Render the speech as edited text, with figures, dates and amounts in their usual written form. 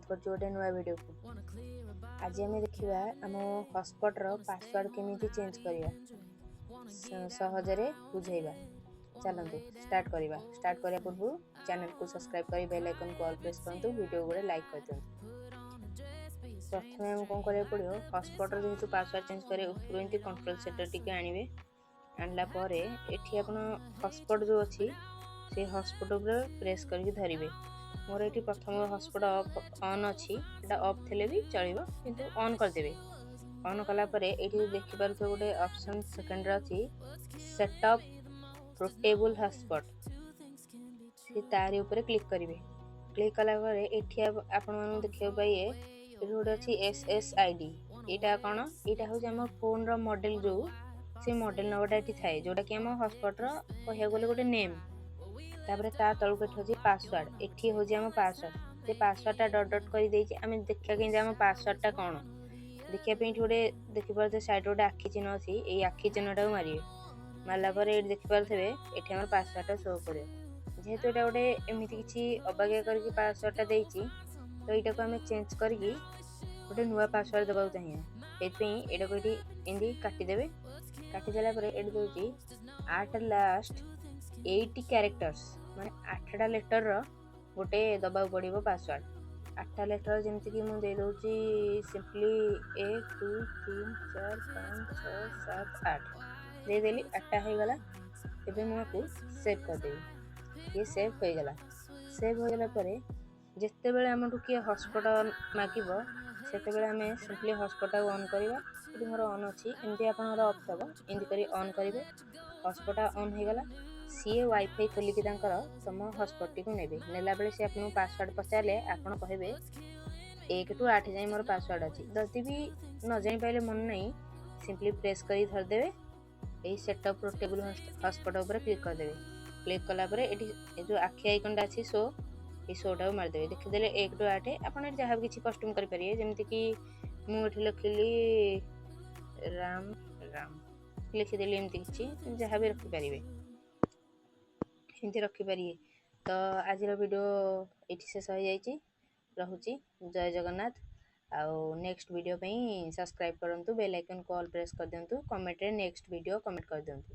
କରୁଛି ଗୋଟେ ନୂଆ ଭିଡ଼ିଓକୁ। ଆଜି ଆମେ ଦେଖିବା ଆମ ହଟସ୍ପଟ୍ର ପାସୱାର୍ଡ଼ କେମିତି ଚେଞ୍ଜ କରିବା, ସହଜରେ ବୁଝେଇବା। ଚାଲନ୍ତୁ ଷ୍ଟାର୍ଟ କରିବା। ଷ୍ଟାର୍ଟ କରିବା ପୂର୍ବରୁ ଚ୍ୟାନେଲକୁ ସବସ୍କ୍ରାଇବ୍ କରି ବେଲ୍ ଆଇକନ୍କୁ ଅଲ୍ ପ୍ରେସ୍ କରନ୍ତୁ, ଭିଡ଼ିଓ ଗୋଟେ ଲାଇକ୍ କରିଦିଅନ୍ତୁ। ପ୍ରଥମେ ଆମକୁ କ'ଣ କରିବାକୁ ପଡ଼ିବ? ହଟସ୍ପଟ୍ର ଯେହେତୁ ପାସୱାର୍ଡ଼ ଚେଞ୍ଜ କରିବେ, ଉପରୁ ଏମିତି କଣ୍ଟ୍ରୋଲ୍ ସେଣ୍ଟର ଟିକେ ଆଣିବେ। ଆଣିଲା ପରେ ଏଠି ଆପଣ ହଟସ୍ପଟ୍ ଯେଉଁ ଅଛି, ସେଇ ହଟସ୍ପଟ୍ ଉପରେ ପ୍ରେସ୍ କରିକି ଧରିବେ। ମୋର ଏଠି ପ୍ରଥମ ହଟସ୍ପଟ୍ ଅଫ୍ ଅନ୍ ଅଛି। ଏଇଟା ଅଫ୍ ଥିଲେ ବି ଚଳିବ, କିନ୍ତୁ ଅନ୍ କରିଦେବେ। ଅନ୍ କଲା ପରେ ଏଇଠି ଦେଖିପାରୁଥିବେ, ଗୋଟେ ଅପସନ୍ ସେକେଣ୍ଡରେ ଅଛି, ସେଟଅପ୍ ପୋର୍ଟେବୁଲ୍ ହଟସ୍ପଟ୍। ସେ ତାରି ଉପରେ କ୍ଲିକ୍ କରିବେ। କ୍ଲିକ୍ କଲା ପରେ ଏଠି ଆପଣମାନଙ୍କୁ ଦେଖିବାକୁ ପାଇବେ, ଏଠି ଗୋଟେ ଅଛି SSID। ଏଇଟା କ'ଣ? ଏଇଟା ହେଉଛି ଆମ ଫୋନ୍ର ମଡ଼େଲ୍, ଯେଉଁ ସେ ମଡ଼େଲ୍ ନମ୍ବରଟା ଏଠି ଥାଏ, ଯେଉଁଟାକି ଆମ ହଟସ୍ପଟ୍ର କହିବାକୁ ଗଲେ ଗୋଟେ ନେମ୍। ତାପରେ ତା ତଳକୁ ଏଠି ଅଛି ପାସୱାର୍ଡ଼। ଏଠି ହେଉଛି ଆମ ପାସୱାର୍ଡ଼। ସେ ପାସୱାର୍ଡ଼ଟା ଡଟ୍ ଡଟ୍ କରିଦେଇଛି। ଆମେ ଦେଖିବା କେମିତି ଆମ ପାସୱାର୍ଡ଼ଟା କ'ଣ? ଦେଖିବା ପାଇଁ ଏଠି ଗୋଟେ ଦେଖିପାରୁଥିବେ, ସାଇଡ଼୍ ଗୋଟେ ଆଖି ଚିହ୍ନ ଅଛି। ଏଇ ଆଖି ଚିହ୍ନଟାକୁ ମାରିବେ। ମାରିଲା ପରେ ଏଇଠି ଦେଖିପାରୁଥିବେ, ଏଠି ଆମର ପାସୱାର୍ଡ଼ଟା ଶୋ କରିବ। ଯେହେତୁ ଏଇଟା ଗୋଟେ ଏମିତି କିଛି ଅବାଗିଆ କରିକି ପାସୱାର୍ଡ଼ଟା ଦେଇଛି, ତ ଏଇଟାକୁ ଆମେ ଚେଞ୍ଜ କରିକି ଗୋଟେ ନୂଆ ପାସୱାର୍ଡ଼ ଦେବାକୁ ଚାହିଁବା। ସେଇଥିପାଇଁ ଏଇଟାକୁ ଏଠି ଏମିତି କାଟିଦେବେ। କାଟିଦେଲା ପରେ ଏଠି ଦେଉଛି ଆଟ୍ ଲାଷ୍ଟ 8 କ୍ୟାରେକ୍ଟର୍ସ, ମାନେ 8ଟା ଲେଟର୍ର ଗୋଟେ ଦେବାକୁ ପଡ଼ିବ ପାସୱାର୍ଡ଼। 8ଟା ଲେଟର୍, ଯେମିତିକି ମୁଁ ଦେଇଦେଉଛି ସିମ୍ପଲି 1, 2, 3, 4, 5, 6, 7, 8 ଦେଇଦେଲି। 8ଟା ହେଇଗଲା। ଏବେ ମୁଁ ଆକୁ ସେଭ୍ କରିଦେବି। ଇଏ ସେଭ୍ ହୋଇଗଲା। ସେଭ୍ ହୋଇଗଲା ପରେ ଯେତେବେଳେ ଆମଠୁ କିଏ ହଟସ୍ପଟ୍ ମାଗିବ, ସେତେବେଳେ ଆମେ ସିମ୍ପଲି ହଟସ୍ପଟ୍ଟାକୁ ଅନ୍ କରିବା। ଏଠି ମୋର ଅନ୍ ଅଛି, ଏମିତି ଆପଣଙ୍କର ଅଫ୍ ଥିବ। ଏମିତି କରି ଅନ୍ କରିବେ। ହଟସ୍ପଟ୍ଟା ଅନ୍ ହେଇଗଲା। ସିଏ ୱାଇଫାଇ ଖୋଲିକି ତାଙ୍କର ତୁମ ହଟସ୍ପଟ୍ଟିକୁ ନେବେ। ନେଲା ବେଳେ ସିଏ ଆପଣଙ୍କୁ ପାସୱାର୍ଡ଼ ପଚାରିଲେ ଆପଣ କହିବେ, 1 ଟୁ 8 ଯାଏଁ ମୋର ପାସୱାର୍ଡ଼ ଅଛି। ଯଦି ବି ନ ଜାଣିପାରିଲେ, ମନେ ନାହିଁ, ସିମ୍ପଲି ପ୍ରେସ୍ କରି ଧରିଦେବେ। ଏଇ ସେଟଅପ୍ ପୋର୍ଟେବୁଲ୍ ହଟସ୍ପଟ୍ ଉପରେ କ୍ଲିକ୍ କରିଦେବେ। କ୍ଲିକ୍ କଲା ପରେ ଏଠି ଏ ଯେଉଁ ଆଖି ଆଇକନ୍ଟା ଅଛି, ଶୋ, ଏଇ ଶୋଟାକୁ ମାରିଦେବେ। ଦେଖିଦେଲେ 1 ଟୁ 8। ଆପଣ ଏଠି ଯାହା ବି କିଛି କଷ୍ଟମ୍ କରିପାରିବେ। ଯେମିତିକି ମୁଁ ଏଠି ଲେଖିଲି ରାମ ରାମ ଲେଖିଦେଲି। ଏମିତି କିଛି ଯାହା ବି ରଖିପାରିବେ, ଏମିତି ରଖିପାରିବେ। ତ ଆଜିର ଭିଡ଼ିଓ ଏଇଠି ଶେଷ ହୋଇଯାଇଛି। ରହୁଛି, ଜୟ ଜଗନ୍ନାଥ। ଆଉ ନେକ୍ସଟ ଭିଡ଼ିଓ ପାଇଁ ସବସ୍କ୍ରାଇବ୍ କରନ୍ତୁ, ବେଲ୍ ଆଇକନ୍କୁ ଅଲ୍ ପ୍ରେସ୍ କରିଦିଅନ୍ତୁ, କମେଣ୍ଟରେ ନେକ୍ସଟ ଭିଡ଼ିଓ କମେଣ୍ଟ କରିଦିଅନ୍ତୁ।